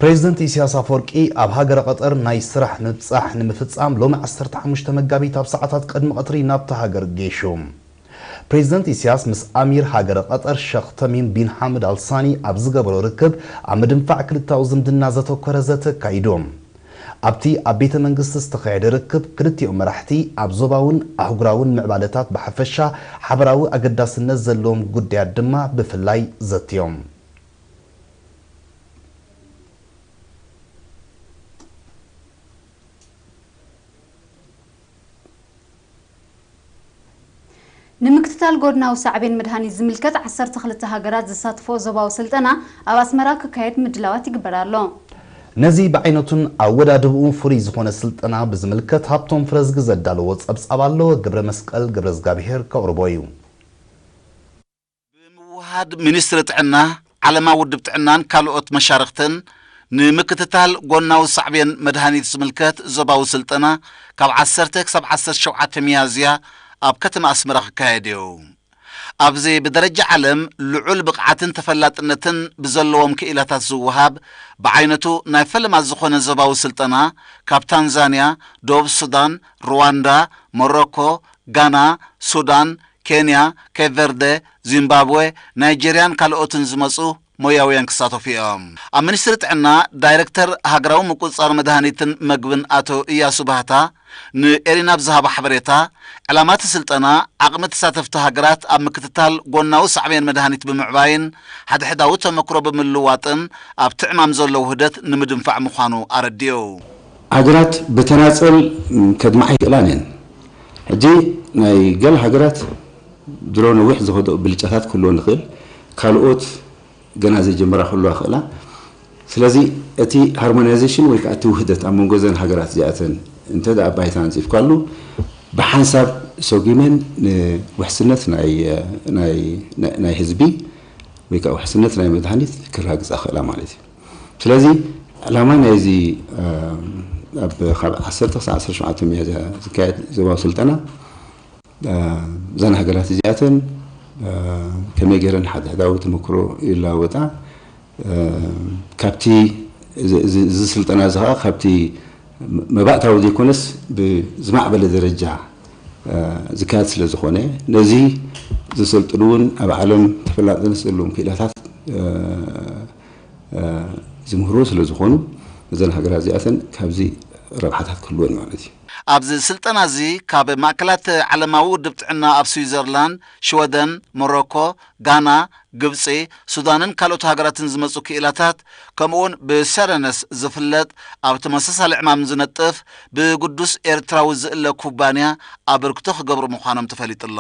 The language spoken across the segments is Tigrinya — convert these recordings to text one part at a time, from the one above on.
ፕሬዝደንት ኢሳያስ ኣፈወርቂ ኣብ ሃገረ ቀጠር ናይ ስራሕ ምብጻሕ ንምፍጻም ሎሚ ዓሰርተ ሓሙሽተ መጋቢት ኣብ ሰዓታት ቅድሚ ቀትሪ ናብታ ሃገር ገይሹ። ፕሬዝደንት ኢሳያስ ምስ ኣሚር ሃገረ ቀጠር ሸኽ ተሚም ቢን ሓምድ ኣልሳኒ ኣብ ዝገበሮ ርክብ ኣብ ምድንፋዕ ክልታዊ ዝምድና ዘተኮረ ዘተ ኣካይዱ። ኣብቲ ኣብ ቤተ መንግስቲ ዝተኻየደ ርክብ ክልቲኦም መራሕቲ ኣብ ዞባውን ኣህጉራውን ምዕባለታት ብሓፈሻ ሓበራዊ ኣገዳስነት ዘለዎም ጉዳያት ድማ ብፍላይ ዘትዮም። ንምክትታል ጎድናዊ ሳዕቤን መድሃኒት ዝምልከት ዓሰርተ ክልተ ሃገራት ዘሳተፎ ዞባዊ ስልጠና ኣብ ኣስመራ ክካየድ ምድላዋት ይግበር ኣሎ። ነዚ ብዓይነቱን ኣወዳድብኡን ፍሉይ ዝኾነ ስልጠና ብዝምልከት ሃብቶም ፍረዝጊ ዘዳለዎ ጸብጻብ ኣሎ። ገብረ መስቀል ገብረ እግዚኣብሔር ከቕርቦ እዩ። ብምውሃድ ሚኒስትሪ ጥዕና፣ ዓለማዊ ውድብ ጥዕናን ካልኦት መሻርኽትን ንምክትታል ጎናዊ ሳዕቤን መድሃኒት ዝምልከት ዞባዊ ስልጠና ካብ ዓሰርተ ክሳብ ዓሰርተ ሸውዓተ ሚያዝያ ኣብ ከተማ ኣስመራ ክካየድ እዩ። ኣብዚ ብደረጃ ዓለም ልዑል ብቕዓትን ተፈላጥነትን ብዘለዎም ክኢላታት ዝወሃብ ብዓይነቱ ናይ ፈለማ ዝኾነ ዞባዊ ስልጠና ካብ ታንዛንያ፣ ደቡብ ሱዳን፣ ሩዋንዳ፣ ሞሮኮ፣ ጋና፣ ሱዳን፣ ኬንያ፣ ኬፕ ቨርደ፣ ዚምባብወ፣ ናይጀርያን ካልኦትን ዝመጹ ሞያውያን ክሳተፉ እዮም። ኣብ ሚኒስትሪ ጥዕና ዳይረክተር ሃገራዊ ምቁጽጻር መድሃኒትን መግብን ኣቶ እያሱ ባህታ ንኤሪና ብዝሃቦ ሓበሬታ፣ ዕላማ እቲ ስልጠና ዓቕሚ ተሳተፍቲ ሃገራት ኣብ ምክትታል ጎናዊ ሳዕቤን መድሃኒት ብምዕባይን ሓድሕዳዊ ተመክሮ ብምልዋጥን ኣብቲ ዕማም ዘሎ ውህደት ንምድንፋዕ ምዃኑ ኣረዲኡ። ሃገራት ብተናጸል ከድምዓ ይኽእላን እየን። ሕጂ ናይ ገለ ሃገራት ድሮ ነዊሕ ዝኸድኦ ብልጫታት ክህልወን ይኽእል፣ ካልኦት ገና ዘይጀመራ ክህልዋ ይኽእላ። ስለዚ እቲ ሃርሞናይዜሽን ወይ ከዓ እቲ ውህደት ኣብ መንጎ እዘን ሃገራት እዚኣተን እንተ ደኣ ባይታ ኣንጺፍካሉ ብሓንሳብ ሰጒመን ንውሕስነት ናይ ናይ ናይ ህዝቢ ወይ ከዓ ውሕስነት ናይ መድሃኒት ክራግጻ ክእላ ማለት እዩ። ስለዚ ዕላማ ናይዚ ኣብ ካብ ዓሰርተ ክሳብ ዓሰርተ ሸውዓተ ሚያዝያ ዝካየድ ዞባዊ ስልጠና እዘን ሃገራት እዚኣተን ከመይ ገይረን ሓድሕዳዊ ተመክሮ ይለዋወጣ፣ ካብቲ እዚ ስልጠና እዚ ከዓ ካብቲ መባእታዊ ዘይኮነስ ብዝማዕበለ ደረጃ ዝካየድ ስለ ዝኾነ ነዚ ዘሰልጥኑ እውን ኣብ ዓለም ተፈላጥነት ዘለዎም ክኢላታት ዝምህሩ ስለ ዝኾኑ እዘን ሃገራት እዚኣተን ካብዚ ረብሓታት ክህልወን ማለት እዩ። ኣብዚ ስልጠና እዚ ካብ ማእከላት ዓለማዊ ውድብ ጥዕና ኣብ ስዊዘርላንድ፣ ሽወደን፣ ሞሮኮ፣ ጋና፣ ግብጺ፣ ሱዳንን ካልኦት ሃገራትን ዝመጹ ክኢላታት ከምኡውን ብሰረነስ ዝፍለጥ ኣብ ተመሳሳሊ ዕማም ዝነጥፍ ብግዱስ ኤርትራዊ ዝእለ ኩባንያ ኣበርክቶ ክገብሩ ምዃኖም ተፈሊጡ ኣሎ።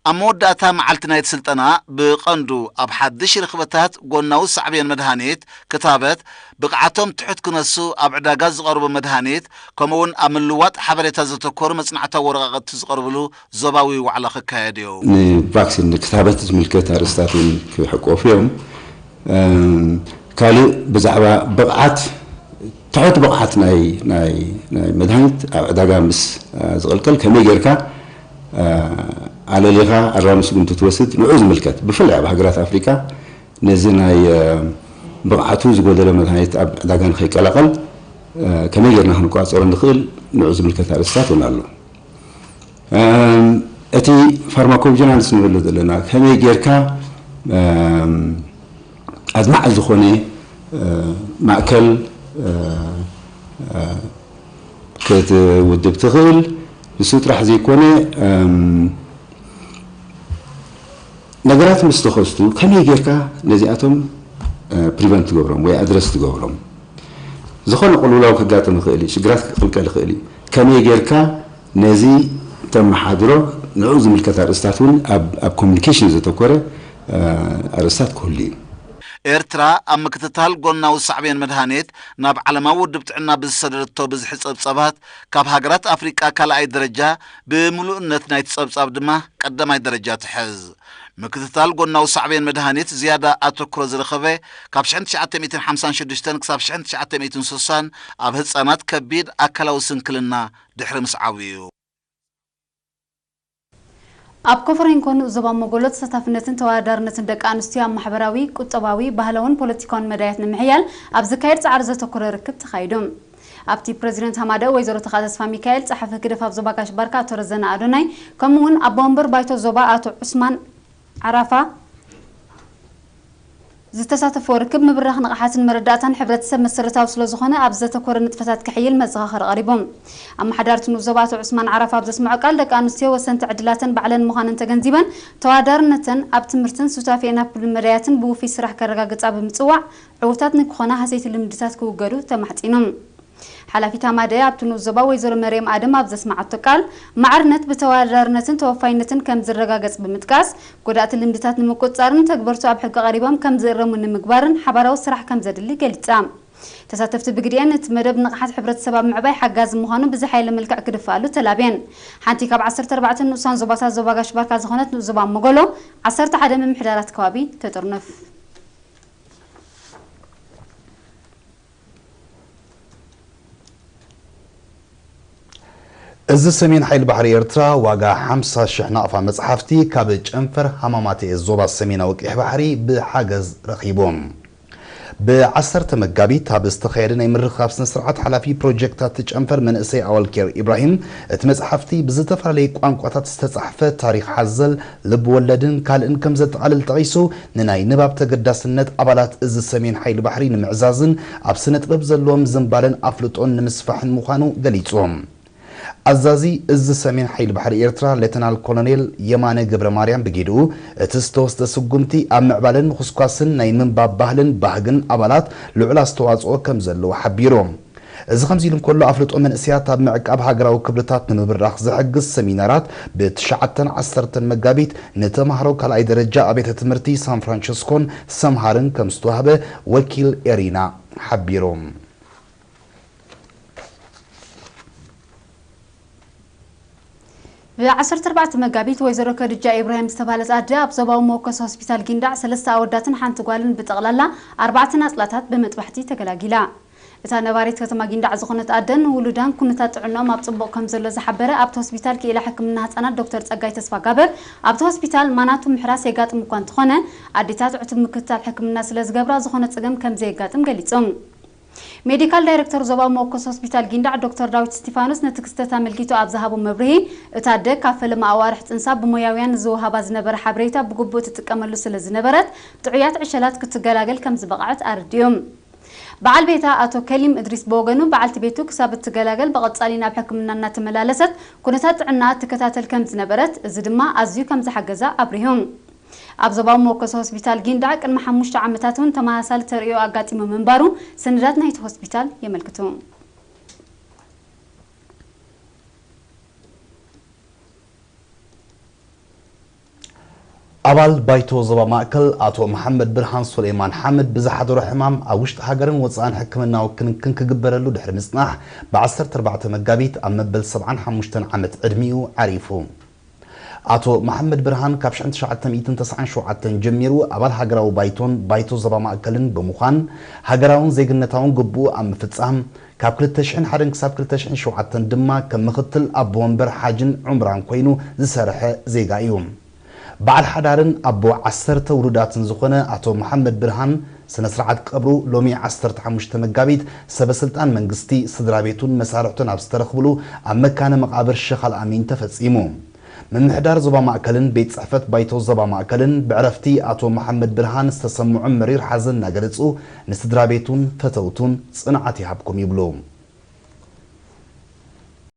ኣብ መወዳእታ መዓልቲ ናይቲ ስልጠና ብቐንዱ ኣብ ሓድሽ ርኽበታት ጎናዊ ሳዕቤን መድሃኒት፣ ክታበት፣ ብቕዓቶም ትሑት ክነሱ ኣብ ዕዳጋ ዝቐርቡ መድሃኒት ከምኡውን ኣብ ምልዋጥ ሓበሬታ ዘተኮሩ መጽናዕታዊ ወረቓቕቲ ዝቐርብሉ ዞባዊ ዋዕላ ክካየድ እዩ። ንቫክሲን ንክታበት ዝምልከት ኣርእስታት እውን ክሕቆፉ እዮም። ካልእ ብዛዕባ ብቕዓት ትሑት ብቕዓት ናይ ናይ ናይ መድሃኒት ኣብ ዕዳጋ ምስ ዝቕልቀል ከመይ ጌርካ ኣለሊኻ ኣራሚ ስጉምቲ ትወስድ ንዑ ዝምልከት ብፍላይ ኣብ ሃገራት ኣፍሪቃ ነዚ ናይ ብቕዓቱ ዝጎደለ መድሃኒት ኣብ ዕዳጋ ንኸይቀላቐል ከመይ ጌርና ክንቋፀሮ ንኽእል ንዑ ዝምልከት ኣርእስታት እውን ኣሎ። እቲ ፋርማኮቪጂላንስ ንብሎ ዘለና ከመይ ጌርካ ኣድማዒ ዝኾነ ማእከል ክትውድብ ትኽእል። ንሱ ጥራሕ ዘይኮነ ነገራት ምስ ተኸስቱ ከመይ ጌርካ ነዚኣቶም ፕሪቨንት ትገብሮም ወይ ኣድረስ ትገብሮም። ዝኾነ ቅልውላው ከጋጥም ይኽእል እዩ፣ ሽግራት ክቕልቀል ይኽእል እዩ። ከመይ ጌርካ ነዚ ተመሓድሮ ንዕኡ ዝምልከት ኣርእስታት እውን ኣብ ኮሚኒኬሽን ዘተኮረ ኣርእስታት ክህሉ እዩ። ኤርትራ ኣብ ምክትታል ጎናዊ ሳዕቤን መድሃኒት ናብ ዓለማዊ ውድብ ጥዕና ብዝሰደደቶ ብዝሒ ጸብጻባት ካብ ሃገራት ኣፍሪቃ ካልኣይ ደረጃ ብምሉእነት ናይቲ ጸብጻብ ድማ ቀዳማይ ደረጃ ትሕዝ። ምክትታል ጎናዊ ሳዕቤን መድሃኒት ዝያዳ ኣተኩሮ ዝረኸበ ካብ ሽሕን ትሽዓተ ሚእትን ሓምሳን ሽዱሽተን ክሳብ ሽሕን ትሽዓተ ሚእትን ስሳን ኣብ ህጻናት ከቢድ ኣካላዊ ስንክልና ድሕሪ ምስዓቡ እዩ። ኣብ ኮፈሬንኮ ንኡስ ዞባ ሞጎሎ ተሳታፍነትን ተወዳዳርነትን ደቂ ኣንስትዮ ኣብ ማሕበራዊ፣ ቁጠባዊ፣ ባህላውን ፖለቲካውን መዳያት ንምሕያል ኣብ ዝካየድ ጻዕሪ ዘተኮረ ርክብ ተኻይዱ። ኣብቲ ፕረዚደንት ሃማደ ወይዘሮ ተኻ ተስፋ ሚካኤል፣ ጸሓፊ ህግደፍ ኣብ ዞባ ጋሽ ባርካ ኣቶ ረዘነ ኣዶናይ፣ ከምኡ እውን ኣቦ ወንበር ባይቶ ዞባ ኣቶ ዑስማን ዓራፋ ዝተሳተፎ ርክብ ምብራኽ ንቕሓትን መረዳእታን ሕብረተሰብ መሰረታዊ ስለ ዝኾነ ኣብ ዘተኮረ ንጥፈታት ክሕይል መዘኻኸሪ ቀሪቡ። ኣመሓዳሪ እቲ ንኡስ ዞባ ኣቶ ዑስማን ዓራፋ ኣብ ዘስምዖ ቃል፣ ደቂ ኣንስትዮ ወሰንቲ ዕድላተን ባዕለን ምዃነን ተገንዚበን፣ ተወዳዳርነተን ኣብ ትምህርትን ሱታፌ ናብ ኩሉ መዳያትን ብውፉይ ስራሕ ከረጋግጻ ብምጽዋዕ፣ ዕዉታት ንክኾና ሃሰይቲ ልምድታት ክውገዱ ተማሕጺኖም። ሓላፊት ሃማደ ኣብቲ ንኡስ ዞባ ወይዘሮ መርየም ኣደም ኣብ ዘስመዓቶ ቃል፣ ማዕርነት ብተወዳዳርነትን ተወፋይነትን ከም ዝረጋገጽ ብምጥቃስ፣ ጎዳእቲ ልምድታት ንምቁጽጻርን ተግበርቱ ኣብ ሕጊ ቀሪቦም ከም ዝእረሙ ንምግባርን ሓባራዊ ስራሕ ከም ዘድሊ ገሊጻ። ተሳተፍቲ ብግዲኤን እቲ መደብ ንቕሓት ሕብረተሰብ ኣብ ምዕባይ ሓጋዚ ምዃኑ ብዝሓየለ መልክዕ ክድፈኣሉ ተላብየን። ሓንቲ ካብ ዓሰርተ ኣርባዕተ ንኡሳን ዞባታት ዞባ ጋሽ ባርካ ዝኾነት ንኡስ ዞባ መጎሎ ዓሰርተ ሓደ ምምሕዳራት ከባቢ ተጥርንፍ። እዚ ሰሜን ሓይሊ ባሕሪ ኤርትራ ዋጋ ሓምሳ ሽሕ ናቕፋ መጽሓፍቲ ካብ ጨንፈር ሃማማቴ ዞባ ሰሜናዊ ቀይሕ ባሕሪ ብሓገዝ ረኺቡ። ብ10 መጋቢት ኣብ ዝተኻየደ ናይ ምርኻብ ስነ ስርዓት፣ ሓላፊ ፕሮጀክታት ጨንፈር መንእሰይ ኣዋልኬር ኢብራሂም፣ እቲ መጽሓፍቲ ብዝተፈላለየ ቋንቋታት ዝተጻሕፈ ታሪኽ ሓዘል ልብ ወለድን ካልእን ከም ዘጠቓልል ጠቒሱ፣ ንናይ ንባብ ተገዳስነት ኣባላት እዚ ሰሜን ሓይሊ ባሕሪ ንምዕዛዝን ኣብ ስነ ጥበብ ዘለዎም ዝንባለን ኣፍልጦን ንምስፋሕን ምዃኑ ገሊጹ። ኣዛዚ እዚ ሰሜን ሓይሊ ባሕሪ ኤርትራ ሌተናል ኮሎኔል የማነ ገብረ ማርያም ብጊድኡ፣ እቲ ዝተወስደ ስጉምቲ ኣብ ምዕባለን ምኹስኳስን ናይ ምንባብ ባህልን ባህግን ኣባላት ልዑል ኣስተዋጽኦ ከም ዘለዎ ሓቢሩ። እዚ ከምዚ ኢሉ እንከሎ፣ ኣፍልጦ መንእሰያት ኣብ ምዕቃብ ሃገራዊ ክብርታት ንምብራኽ ዝሕግዝ ሰሚናራት ብትሽዓተን ዓሰርተን መጋቢት ንተማሃሮ ካልኣይ ደረጃ ኣብያተ ትምህርቲ ሳን ፍራንቸስኮን ሰምሃርን ከም ዝተዋህበ ወኪል ኤሪና ሓቢሩ። ብ ዓሰርተ ኣርባዕተ መጋቢት ወይዘሮ ከድጃ ኢብራሂም ዝተባህለት ኣደ ኣብ ዞባዊ መወከሲ ሆስፒታል ጊንዳዕ ሰለስተ ኣወዳትን ሓንቲ ጓልን ብጠቕላላ ኣርባዕተ ናጽላታት ብመጥባሕቲ ተገላጊላ። እታ ነባሪት ከተማ ጊንዳዕ ዝኾነት ኣደ ንውሉዳን ኩነታት ጥዕናኦም ኣብ ጽቡቕ ከም ዘሎ ዝሓበረ ኣብቲ ሆስፒታል ክኢላ ሕክምና ህጻናት ዶክተር ጸጋይ ተስፋጋብር፣ ኣብቲ ሆስፒታል ማናቱ ምሕራስ የጋጥም እኳ እንተኾነ፣ ኣዴታት ዕቱብ ምክትታል ሕክምና ስለ ዝገብራ ዝኾነ ጸገም ከም ዘየጋጥም ገሊጾም። ሜዲካል ዳይሬክተር ዞባዊ መወከሲ ሆስፒታል ጊንዳዕ ዶክተር ዳዊት እስቲፋኖስ ነቲ ክስተት ኣመልኪቱ ኣብ ዝሃቦ መብርሂ፣ እታ ኣደ ካብ ፈለማ ኣዋርሕ ጥንሳ ብሞያውያን ዝወሃባ ዝነበረ ሓበሬታ ብግቡእ ትጥቀመሉ ስለ ዝነበረት፣ ጥዑያት ዕሸላት ክትገላገል ከም ዝበቕዐት ኣረዲኦም። በዓል ቤታ ኣቶ ከሊም እድሪስ ብወገኑ፣ በዓልቲ ቤቱ ክሳብ እትገላገል ብቐጻሊ ናብ ሕክምና እናተመላለሰት ኩነታት ጥዕናኣ ትከታተል ከም ዝነበረት፣ እዚ ድማ ኣዝዩ ከም ዝሓገዛ ኣብሪሁ። ኣብ ዞባዊ መወከሲ ሆስፒታል ጊንዳዕ ቅድሚ ሓሙሽተ ዓመታት እውን ተመሳሳሊ ተርእዮ ኣጋጢሙ ምንባሩ ሰነዳት ናይቲ ሆስፒታል የመልክቱ። ኣባል ባይቶ ዞባ ማእከል ኣቶ መሓመድ ብርሃን ሱሌማን ሓምድ ብዝሓደሮ ሕማም ኣብ ውሽጢ ሃገርን ወጻእን ሕክምናዊ ክንክን ክግበረሉ ድሕሪ ምጽናሕ፣ ብ ዓሰርተ ኣርባዕተ መጋቢት ኣብ መበል ሰብዓን ሓሙሽተን ዓመት ዕድሚኡ ዓሪፉ። ኣቶ መሓመድ ብርሃን ካብ ሽሕን ትሽዓተ ሚእትን ተስዓን ሸውዓተን ጀሚሩ ኣባል ሃገራዊ ባይቶን ባይቶ ዞባ ማእከልን ብምዃን፣ ሃገራውን ዜግነታውን ግቡኡ ኣብ ምፍጻም፣ ካብ ክልተ ሽሕን ሓደን ክሳብ ክልተ ሽሕን ሸውዓተን ድማ ከም ምኽትል ኣቦ ወንበር ሓጅን ዑምራን ኮይኑ ዝሰርሐ ዜጋ እዩ። በዓል ሓዳርን ኣቦ ዓሰርተ ውሉዳትን ዝኾነ ኣቶ መሓመድ ብርሃን፣ ስነ ስርዓት ቀብሩ ሎሚ ዓሰርተ ሓሙሽተ መጋቢት ሰበ ስልጣን መንግስቲ፣ ስድራ ቤቱን መሳርሕቱን ኣብ ዝተረኽብሉ ኣብ መካነ መቓብር ሸኽ ኣልኣሚን ተፈጺሙ። ምምሕዳር ዞባ ማእከልን ቤት ጽሕፈት ባይቶ ዞባ ማእከልን ብዕረፍቲ ኣቶ መሓመድ ብርሃን ዝተሰምዖም መሪር ሓዘን እናገለጹ፣ ንስድራ ቤቱን ፈተውቱን ጽንዓት ይሃብኩም ይብሉ።